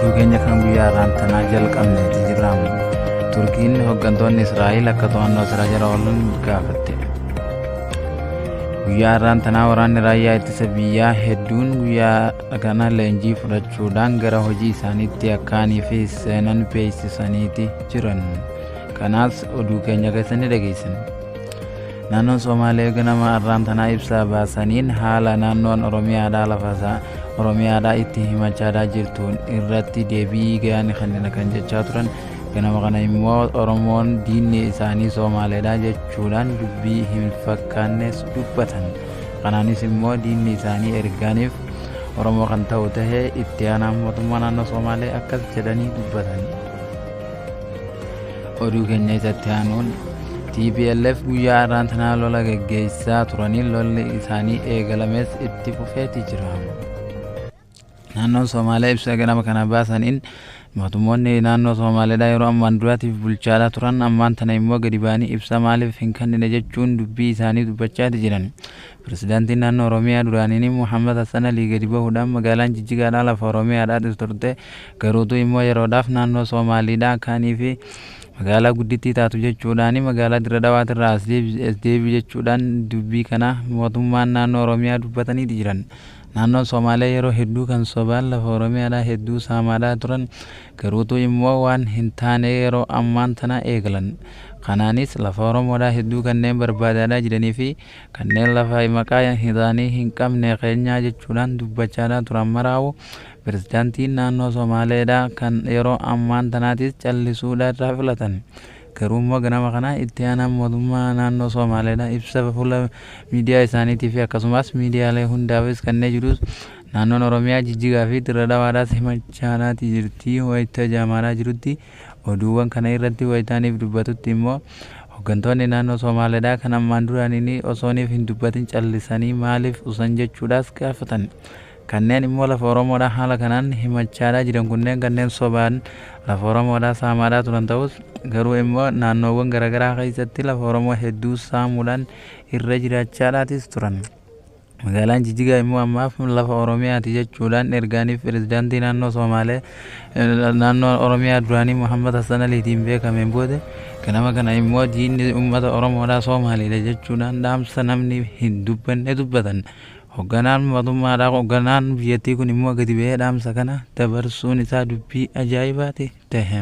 Oduu keenya kan guyyaa har'aan tanaa jalqabneeti jirra. Turkiin hooggantoonni Israa'el akka to'annoo seeraa jala oolan gaafatte. Guyyaa har'aan tanaa waraanni raayyaa ittisa biyyaa hedduun guyyaa kana leenjii fudhachuudhaan gara hojii isaaniitti akkaanii fi seenan beeksisaniiti jiran. Kanaas oduu keenya keessa ni dhageessan. Naannoon Somaalee ganama har'aan tanaa ibsa baasaniin haala naannoon Oromiyaadhaa lafa Oromiyaadhaa itti himachaadhaa jirtuun irratti deebii gahaan kennina kan jechaa turan ganama kana immoo Oromoon diinni isaanii Somaaleedha jechuudhaan dubbii hin fakkaannes dubbatan. Kanaanis immoo diinni isaanii ergaaniif Oromoo kan ta'u tahee itti aanaa mootummaa naannoo Somaalee akkas jedhanii dubbatan. Oduu keenya isatti aanuun TPLF guyyaa har'aan tanaa lola geggeessaa turaniin lolli isaanii eegalames itti fufeeti jira. Naannoon Somaalee ibsa ganama kana baasaniin mootummoonni naannoo Somaaleedhaa yeroo ammaan duraatiif bulchaadhaa turan ammaan tana immoo gadi ba'anii ibsa maaliif hin kennine jechuun dubbii isaanii dubbachaati jiran. Pirezidaantiin naannoo Oromiyaa duraaniin Muhammad Hassan Alii gadi bahuudhaan magaalaan Jijjigaadhaa lafa Oromiyaadhaa turte garuutu immoo yeroodhaaf naannoo Somaaliidhaa kaanii fi magaalaa guddittii taatu jechuudhaan magaalaa Dirra Dhawaatirraa as deebi jechuudhaan dubbii kana mootummaan naannoo Oromiyaa dubbataniiti jiran. Naannoon Somaalee yeroo hedduu kan sobaan lafa Oromiyaadhaa hedduu saamaadhaa turan garuutu immoo waan hin taane yeroo ammaan tana eegalan. Kanaanis lafa Oromoodhaa hedduu kanneen barbaadaadhaa jiranii fi kanneen lafa maqaa isaanii hin qabne keenyaa jechuudhaan dubbachaadhaa turan maraa'u pirezidaantiin naannoo Somaaleedhaa kan yeroo ammaan tanaatis callisuudhaa irraa filatan. Garuu immoo ganama kana itti aanaan mootummaa naannoo Somaaleedhaa ibsa fuula miidiyaa isaaniitii fi akkasumas miidiyaalee hundaafis kanneen jirus naannoon Oromiyaa Jijjigaa fi Dirra Dhawaadhaas himachaadhaati jirti wayita jaamaadhaa jirutti oduuwwan kana irratti wayitaaniif dubbatutti immoo hooggantoonni naannoo Somaaleedhaa kan ammaan duraaniin osooniif hin dubbatin callisanii maaliif usan jechuudhaas gaafatan. Kanneen immoo lafa Oromoodhaa haala kanaan himachaadhaa jiran kunneen kanneen sobaan lafa Oromoodhaa saamaadhaa turan ta'us garuu immoo naannoowwan garaagaraa keessatti lafa Oromoo hedduu saamuudhaan irra jiraachaadhaatis turan. Magaalaan Jijjigaa immoo ammaaf lafa Oromiyaati jechuudhaan ergaaniif pirezidaantii naannoo Somaalee naannoo Oromiyaa duraanii Muhammad Hassan Aliitiin beekameen booda ganama kana immoo diinni uummata Oromoodhaa Somaaliidha jechuudhaan dhaamsa namni hin dubbanne dubbatan. Hoogganaan mootummaadhaa hoogganaan biyyattii kun immoo gadi ba'ee dhaamsa kana dabarsuun isaa dubbii ajaa'ibaati ta'e.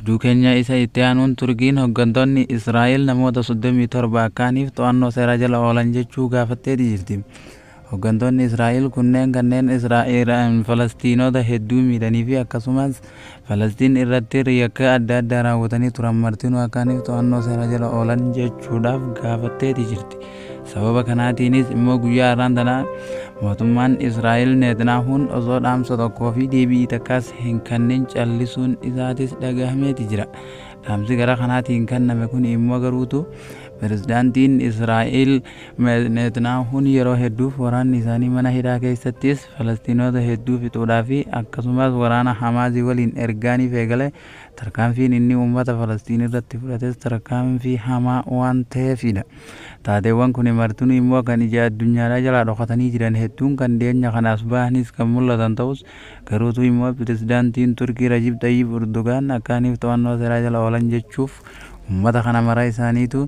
Oduu keenya isa itti aanuun Turkiin hooggantoonni Israa'el namoota 37 akkaaniif to'annoo seeraa jala oolan jechuu gaafatteeti jirti. Hooggantoonni Israa'el kunneen kanneen Israa'el Falastiinota hedduu miidhanii fi akkasumas Falastiin irratti yakka adda addaa raawwatanii turan martinuu akkaaniif to'annoo seeraa jala oolan jechuudhaaf gaafatteeti jirti. Sababa kanaatiinis immoo guyyaa har'aan tana mootummaan Israa'el Netanyahuun osoo dhaamsa tokkoo fi deebii takkaas hin kennin callisuun isaatis dhagahameeti jira. Dhaamsi gara kanaatiin kenname kun immoo garuutu pirezidaantiin Israa'el Netanyahuun yeroo hedduuf waraanni isaanii mana hidhaa keessattis Falastiinota hedduu fixuudhaa fi akkasumas waraana Hamaasii waliin ergaaniif eegale tarkaanfiin inni uummata Falastiin irratti fudhates tarkaanfii hamaa waan ta'eefidha. Taateewwan kun martinuu immoo kan ija addunyaadhaa jalaa dhokatanii jiran hedduun kan dhiyeenya kanaas bahanis kan mul'atan ta'us garuutu immoo pirezidaantiin Turkii Rajib Xayyib Erdogaan akkaaniif to'annoo seeraa jala oolan jechuuf uummata kana mara isaaniitu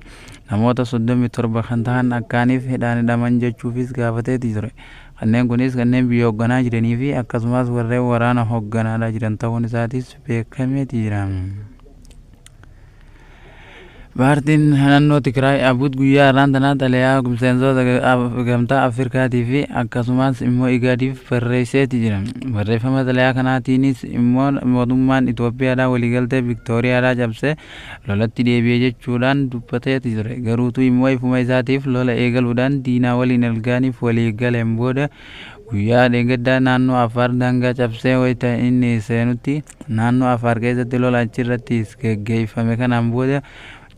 namoota 37 kan ta'an akkaaniif hidhaan hidhaman jechuufis gaafateeti ture. Kanneen kunis kanneen biyya hoogganaa jiranii fi akkasumas warreen waraana hoogganaadhaa jiran ta'uun isaatis beekameeti jira. Paartiin naannoo Tigraay Abuut guyyaa har'aan tanaa xalayaa miseensota gamtaa Afrikaatii fi akkasumas immoo Igaadiif barreesseeti jira. Barreeffama xalayaa kanaatiinis immoo mootummaan Itoophiyaadhaa waliigaltee Viktooriyaadhaa cabsee lolatti deebi'e jechuudhaan dubbateeti ture. Garuutu immoo ifuma isaatiif lola eegaluudhaan diinaa waliin ergaaniif walii galeen booda guyyaa dheengaddaa naannoo Affaar daangaa cabsee wayita inni seenutti naannoo Affaar keessatti lola achirrattis geggeeffame kanaan booda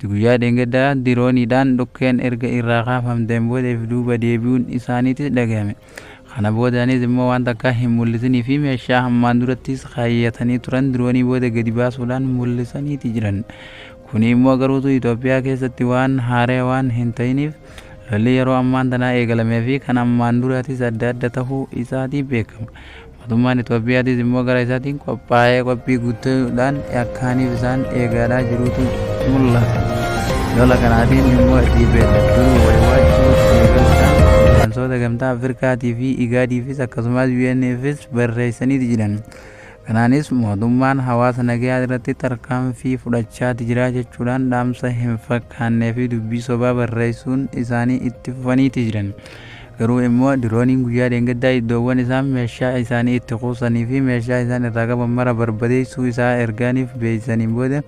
guyyaa dheengaddaa dirooniidhaan dhukkeen erga irraa kaafamteen booda if duuba deebi'uun isaaniitis dhagahame. Kana boodaanis immoo waan takka hin mul'isinii fi meeshaa hammaan durattis kaayyatanii turan diroonii booda gadi baasuudhaan mul'isaniiti jiran. Kuni immoo garuutu Itoophiyaa keessatti waan haaree waan hin ta'iniif lolli yeroo ammaan tanaa eegalamee fi kan ammaan duraatis adda adda ta'uu isaatii beekama. Mootummaan Itoophiyaatis immoo gara isaatiin qophaa'ee qophii guutuudhaan akkaaniif isaan eegaadhaa jirutu mul'ata. Lola kanaatiin immoo TPLF duruu waywaachuu eegaluudhaan hooggantoota Gamtaa Afrikaatii fi IGADiifis akkasumas UNfis barreessaniiti jiran. Kanaanis mootummaan hawaasa nagayaa irratti tarkaanfii fudhachaati jira jechuudhaan dhaamsa hin fakkaannee fi dubbii sobaa barreessuun isaanii itti fufaniiti jiran. Garuu immoo dirooniin guyyaa dheengaddaa iddoowwan isaan meeshaa isaanii itti kuusanii fi meeshaa isaan irraa qaban mara barbadeessuu isaa ergaaniif beeksisaniin booda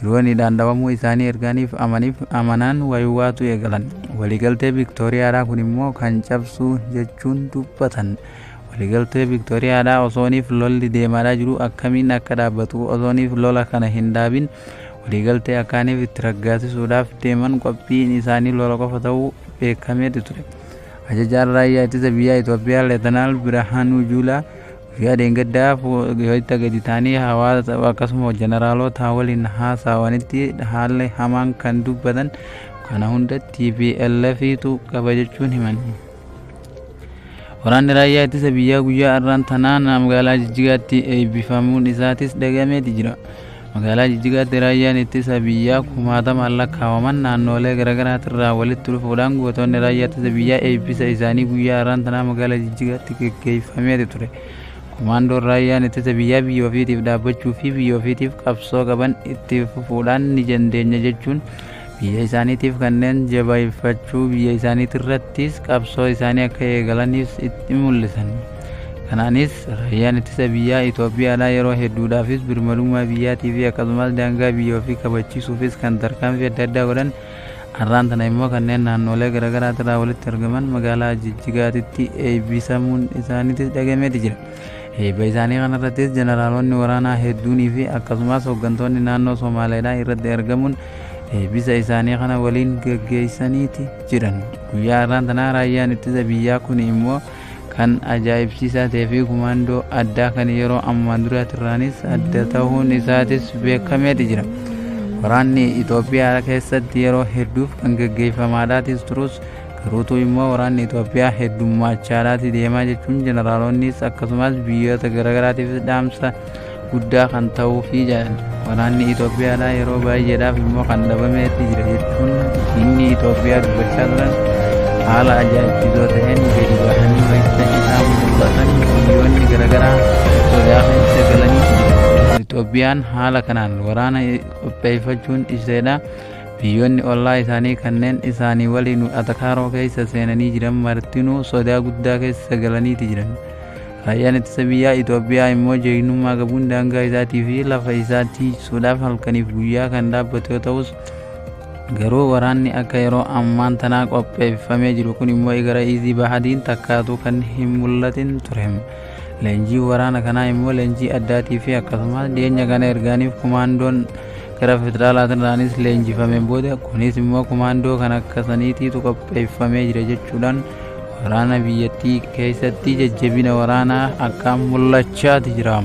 dirooniidhaan dhabamuu isaanii ergaaniif amaniif amanaan waywaatu eegalan. Waliigaltee Viktooriyaadhaa kun immoo kan cabsuu jechuun dubbatan. Waliigaltee Viktooriyaadhaa osooniif lolli deemaadhaa jiru akkamiin akka dhaabbatu osooniif lola kana hin dhaabin waliigaltee akkaaniif itti raggaasisuudhaaf deeman qophiin isaanii lola qofa ta'uu beekameeti ture. Ajajaan raayyaa ittisa biyyaa Itoophiyaa Leetanaal Birhaanuu Juulaa guyyaa dheengaddaa wayita gadi ta'anii hawaasa akkasuma jeneraalota waliin haasawanitti haalli hamaan kan dubbatan kana hunda TPLFtu qaba jechuun himan. Waraanni raayyaa ittisa biyyaa guyyaa har'aan tanaa magaalaa Jijjigaatti eebbifamuun isaatis dhagameeti jira. Magaalaa Jijjigaatti raayyaan ittisa biyyaa kumaatamaan lakkaa'aman naannoolee garaagaraatirraa walitti dhufuudhaan gootonni raayyaa ittisa biyyaa eebbisa isaanii guyyaa har'aan tanaa magaalaa Jijjigaatti geggeeffameeti ture. Komaandoon raayyaan ittisa biyyaa biyya ofiitiif dhaabbachuu fi biyya ofiitiif qabsoo qaban itti fufuudhaan ni dandeenya jechuun biyya isaaniitiif kanneen jabeeffachuu biyya isaaniitirrattis qabsoo isaanii akka eegalaniif itti mul'isan. Kanaanis raayyaan ittisa biyyaa Itoophiyaadhaa yeroo hedduudhaafis birmadummaa biyyaatii fi akkasumas daangaa biyya ofii kabachiisuufis kan tarkaanfii adda addaa godhan har'aan tana immoo kanneen naannolee garaagaraatirraa walitti argaman magaalaa Jijjigaatitti eebbisamuun isaaniitis dhagameeti jira. Eebba isaanii kanarrattis jeneraalonni waraanaa hedduunii fi akkasumas hooggantoonni naannoo Somaaleedhaa irratti argamuun eebbisa isaanii kana waliin geggeessaniiti jiran. Guyyaa har'aan tanaa raayyaan ittisa biyyaa kun immoo kan ajaa'ibsiisaa ta'ee fi kumaandoo addaa kan yeroo ammaan duraatirraanis adda ta'uun isaatis beekameeti jira. Waraanni Itoophiyaa keessatti yeroo hedduuf kan geggeeffamaadhaatis turus garuutu immoo waraanni Itoophiyaa heddummachaadhaati deemaa jechuun jeneraalonnis akkasumas biyyoota garaagaraatiifis dhaamsa guddaa kan ta'uufi jedhan. Waraanni Itoophiyaadhaa yeroo baay'eedhaaf immoo kan dhabameeti jira jechuun diinni Itoophiyaa dubbachaa turan haala ajaa'ibsiisoo ta'een gadi bahanii wayita isaan mul'atan biyyoonni garaagaraa sodaa keessa galanii jiru. Itoophiyaan haala kanaan waraana qopheeffachuun isheedha. Biyyoonni ollaa isaanii kanneen isaanii waliin atakaaroo keessa seenanii jiran martinuu sodaa guddaa keessa galaniiti jiran. Raayyaan ittisa biyyaa Itoophiyaa immoo jeegnummaa qabuun daangaa isaatii fi lafa isaa tiiksuudhaaf halkaniif guyyaa kan dhaabbatu yoo ta'us garuu waraanni akka yeroo ammaan tanaa qopheeffamee jiru kun immoo gara Izii Bahadiin takkaatu kan hin mul'atin ture. Leenjii waraana kanaa immoo leenjii addaatii fi akkasumas dhiyeenya kana ergaaniif kumaandoon gara federaalaatirraanis leenjifameen booda kunis immoo kumaandoo kan akka saniitiitu qopheeffamee jira jechuudhaan waraana biyyattii keessatti jajjabina waraanaa akkaan mul'achaati jira.